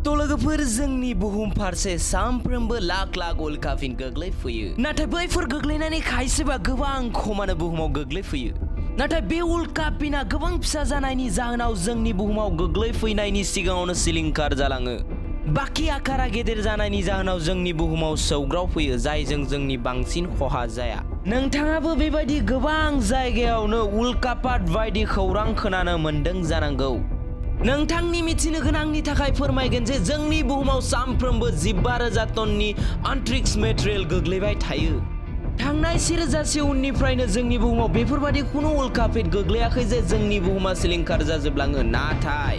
तो लोगोफोर जोंनि बुहुम फारसे सानफ्रोमबो लाख लाख उल्कापिन गोग्लैफैयो नाथाय बैफोर गोग्लैनायनि खायसेबा गोबां खमानो बुहुमाव गोग्लैफैयो नाथाय बे उल्कापिना गोबां फिसा जानायनि जाहोनाव जोंनि बुहुमाव गोग्लैफैनायनि सिगाङावनो सिलिंखार जालाङो बाकी आकारा गेदेर जानायनि जाहोनाव जोंनि बुहुमाव सौग्रावफैयो जायजों जोंनि बांसिन खहा जाया नोंथाङाबो बेबायदि गोबां जायगायावनो उल्कापात बायदि खौरां खोनानो मोन्दों जानांगौ नोंथांनि मिथिनो गोनांनि थाखाय फोरमायगोन जे जोंनि बुहुमाव सानफ्रोमबो 15,000 टननि आन्ट्रिक्स मेटेरियेल गोग्लैबाय थायो थांनाय 1000 उननिफ्रायनो जोंनि बुहुमाव बेफोरबायदि खुनु उल्कापिट गोग्लैयाखै जे जोंनि बुहुमा सिलिंखार जाजोबलाङो नाथाय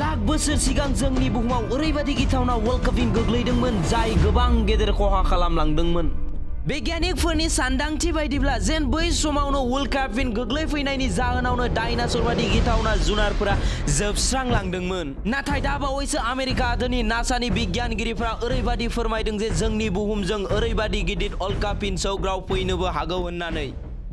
लाख बोसोर सिगां जोंनि बुहुमाव ओरैबायदि गिथावना उल्कापिट गोग्लैदोंमोन जाय गोबां गेदेर खहा खालामलांदोंमोन बिगियानिकफोरनि सानदांथि बायदिब्ला जेन बै समावनो उल्कापिन गोग्लैफैनायनि जाहोनावनो डायनासर बायदि गिथावना जुनारफोरा जोबस्रांलांदोंमोन नाथाय दा बावैसो आमेरिका हादोरनि नासानि बिगियानगिरिफ्रा ओरैबायदि फोरमायदों जे जोंनि बुहुमजों ओरैबायदि गिदिर उल्कापिन सौग्रावफैनोबो हागौ होननानै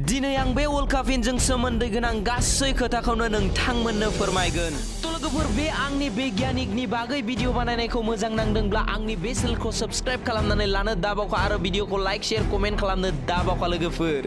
दिनै आं बे उल्कापिनजों सोमोन्दो गोनां गासै खोथाखौनो नोंथांमोननो फोरमायगोन लोगोफोर बे आंनि बिगियानिकनि बागै भिडिअ बानायनायखौ मोजां नांदोंब्ला आंनि बे चेनेलखौ साबस्क्राइब खालामनानै लानो दाबावखा आरो भिडिअखौ लाइक शेयार कमेन्ट खालामनो दाबावखा लोगोफोर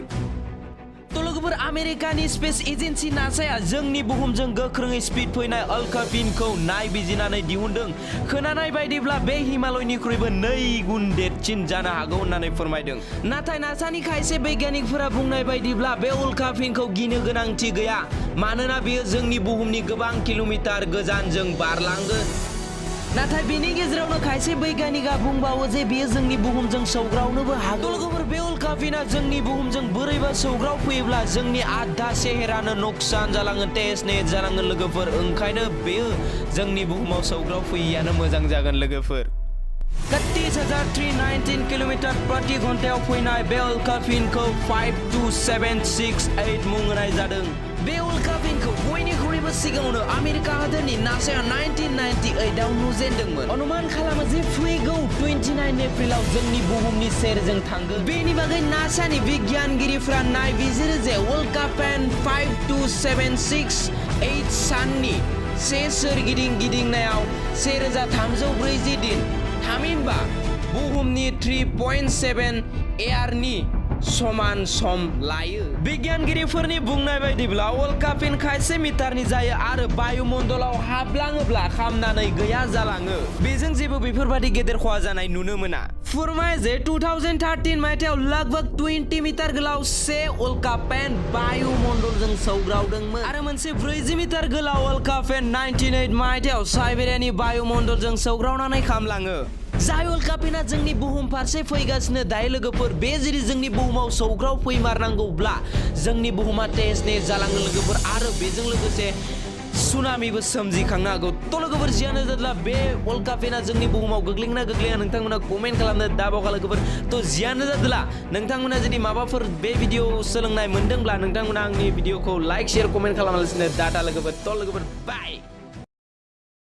लोगोफोर आमेरिकानि स्पेस एजेन्सि नासाया जोंनि बुहुमजों गोख्रोङै स्पिड फैनाय उल्कापिनखौ नायबिजिरनानै दिहुनदों खोनानाय बायदिब्ला बे हिमालयनिख्रुइबो 2 गुन देरसिन जानो हागौ होननानै फोरमायदों नाथाय नासानि खायसे बिगियानिकफोरा बुंनाय बायदिब्ला बे उल्कापिनखौ गिनो गोनांथि गैया मानोना बेयो जोंनि बुहुमनि गोबां किल'मिटार गोजानजों बारलांगोन नाथाय बेनि गेजेरावनो खायसे बैज्ञानिकआ बुंबावो जे बेयो जोंनि बुहुमजों सौग्रावनोबो हागौ लोगोफोर बे उल्कापिना जोंनि बुहुमजों बोरैबा सौग्रावफैयोब्ला जोंनि आधा सेहेरानो नुकसान जालाङो टेस्टनेट जालाङो लोगोफोर ओंखायनो बेयो जोंनि बुहुमाव सौग्रावफैयैयानो मोजां जागोन लोगोफोर 31,319 किलोमीटर प्रति घन्टायाव फैनाय बे उल्कापिनखौ 52768 मुं होनाय जादों बे उल्कापिनखौ बयनिख्रुइबो सिगाङावनो आमेरिका हादोरनि नासाया 1998 आव नुजेनदोंमोन अनुमान खालामो जे फैगौ 29 एप्रिलाव जोंनि बुहुमनि सेरजों थांगोन बेनि बागै नासानि बिगियानगिरिफ्रा नायबिजिरो जे उल्कापिन 52768 साननि सोरगिदिं गिदिंनायाव 1340 दिन थामहिनबा बुहुमनि 3.7 एयारनि समान सम लायो बिगियानगिरिफोरनि बुंनाय बायदिब्ला उल्कापिन खायसे मिटारनि जायो आरो बायुमण्डलाव हाबलाङोब्ला खामनानै गैया जालाङो बेजों जेबो बेफोरबायदि गेदेर खहा जानाय नुनो मोना फोरमाय जे 2013 मायथाइयाव लगभग 20 मिटार गोलाव से उल्कापिन बायुमण्डलजों सौग्रावदोंमोन आरो मोनसे 40 मिटार गोलाव उल्कापिन 1998 मायथाइयाव साइबेरियानि बायुमण्डलजों सौग्रावनानै खामलाङो जाय उल्कापिना जोंनि बुहुम फारसे फैगासिनो दायो लोगोफोर बे जुदि जोंनि बुहुमाव सौग्राव फैमारनांगौब्ला जोंनि बुहुमा टेस्टनेट जालाङो लोगोफोर आरो बेजों लोगोसे सुनामिबो सोमजिखांनो हागौ तो लोगोफोर जियानो जादोला बे उल्कापिना जोंनि बुहुमाव गोग्लैगोना गोग्लैया नोंथांमोना कमेन्ट खालामनो दाबावखा लोगोफोर तो जियानो जादोला नोंथांमोना जुदि माबाफोर बे भिडिअ सोलोंनाय मोनदोंब्ला नोंथांमोना आंनि भिडिअखौ लाइक शेयार कमेन्ट खालामालासिनो डाटा लोगोफोर तो लोगोफोर बाय